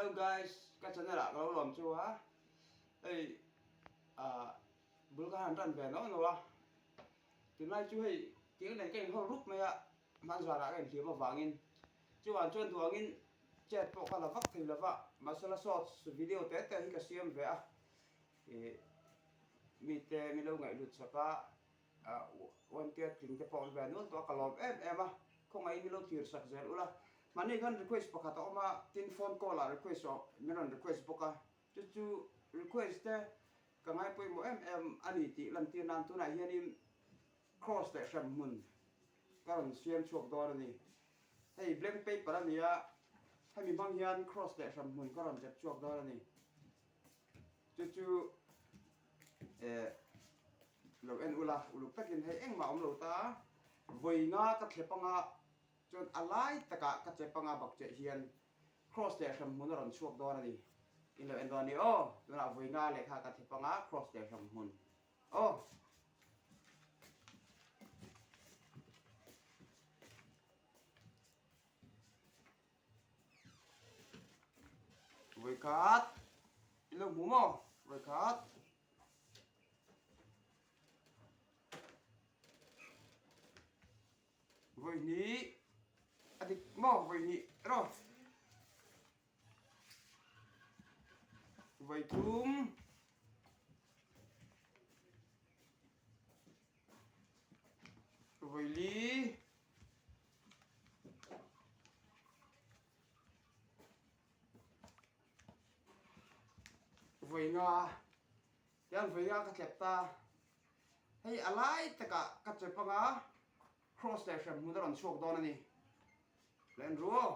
Hello guys, ka channel ah ka lo lawm chu a, hei ah bul ka han tan ve no no a, tunlai chu hei tiang nen ka inhawl rup mai a, hmanzarah ka inhliam avangin chuan chuan duh angin chet pawh ka la vak thei lova, mahse la shorts video te te hi ka siam ve a, ih mite min lo ngaihhlut chak a. Uantea tling te pawh an ve nual tawh a, ka lawm em em a, khawngaihin min lo thlir sak zel ula. Mahni khan request pakhat a awm a, tin phone call ah request aw min rawn request bawk a, chu chu request te ka ngai pawimawh em em a ni tih lantir nan tunah hianin cross leh hremhmun ka rawn siam chhuak dawn a ni. Hei blank paper a ni a, hemi hmang hian cross leh hremhmun ka rawn chep chhuak dawn a ni. Chu chu eh lo en ula, uluk takin hei engmah awm lo ta, vawi nga ka thlep anga chuan a lai takah ka chep anga bak cheh hian cross leh hrem hmun a rawn chhuak dawn a ni. In lo en dawn a ni aw, tunah vawi nga lehkha ka thlep anga cross leh hrem hmun aw. Vawikhat i lo hmu maw? Vawikhat. Vawihnih a dik maw? Vawihnih rawh. Vawithum. Vawili. Vawi nga tiang vawi nga ka tlep ta hei a lai takah ka chep anga cross leh hrem hmun a rawn chhuak dawn a ni la en ru aw.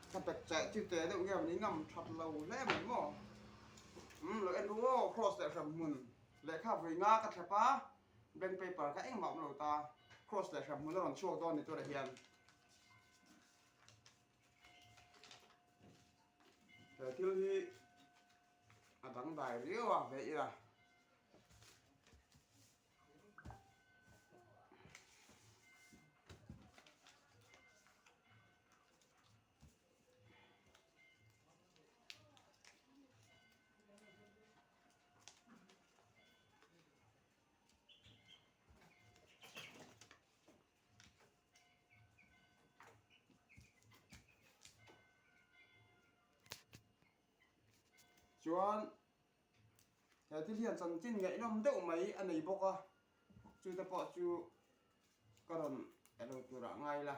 Ka bag chaih chu teh deuh nge ni ngam that lo hle mai maw umm lo en ru aw cross leh hrem hmun lehkha vui nga ka thlep a. Bank paper kha engmah awm lo ta, cross leh hrem hmun a rawn chhuak dawn ni turah hian. He thil hi a dangdai riau a ve ila. Chuan he thil hian chanchin ngaihnawm deuh mai a nei bawk a, chute pawh chu ka rawn elo turah ngai la.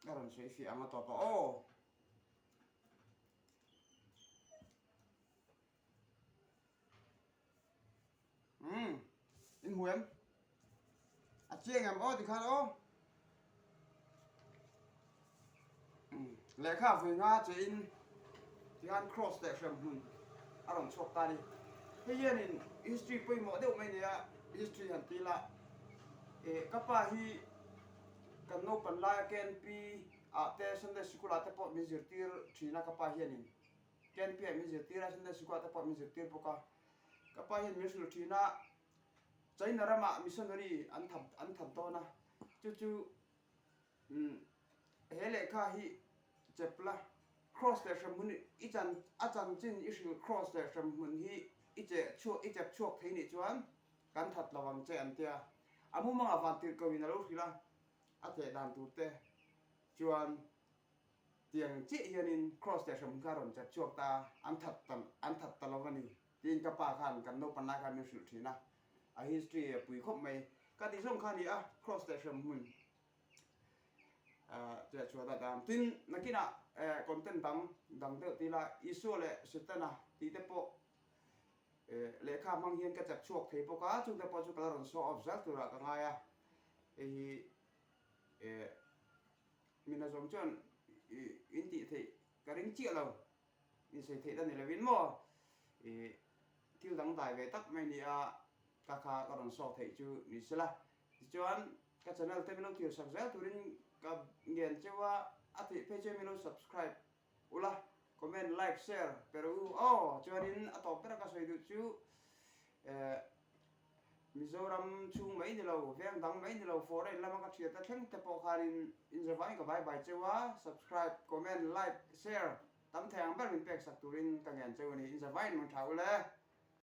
Ka rawn sawi fiah ang a tawp a aw. Umm in hmu em? A chiang em aw tikhan aw. Umm lehkha vui nga che in tikhan cross leh hrem hmun a rawn chhuak ta a ni. Hei hianin history pawimawh deuh mai nia history han ti ila eh ka pa hi kan naupan laia KNP ah te Sunday sikul ah te pawh min zirtir thin a ka pa hianin KNP ah min zirtir a Sunday sikul ah te pawh min zirtir bawk a ka pa hian min hrilh thin a China ramah missionary an that an that dawn a chu chu umm he lehkha hi chep la cross leh hrem hmun i chan a chanchin i hrilh cross leh hrem hmun hi i cheh chhuak i chep chhuak thei nih chuan kan that lo ang che an tia a mumangah van tirh ko in a lo hrilh a. A teh dan tur te chuan tiang chiah hianin cross leh hremhmun kha a rawn chat chhuak ta a, an that ta an that ta lo a ni tiin ka pa khan kan naupan lai khan min hrilh thin a, a history a pui khawp mai. Ka tih zawng kha a ni a, cross leh hremhmun teh chhuah dat a. Tin, nakinah content dang dang deuh ti ila Isua leh Setana tih te pawh lehkha hmang hian ka chat chhuak thei bawk a, chungte pawh chu ka la rawn show off zel turah ka ngai a. Hei hi eh mina zawng chuan in tih theih ka ring chiah lo. Insawi theih ta ni lovin maw ih thil dang dai ve tak mai nia ka kha ka rawn sawk theih chu ni sela. Tichuan ka channel te min lo thlir sak zel turin ka ngen cheu a, a theih phei chuan min lo subscribe ula, comment, like, share pe rawh u aw. Chuanin a tawp bera ka sawi duh chu eh Mizoram chhung mai ni lo, veng dang mai ni lo, foreign lama ka thiat a thleng te pawh khanin inzavangin ka vai vai cheu a, subscribe, comment, like, share tam thei ang ber min pek sak turin ka ngen cheu a ni. Inzavain mang tha ule.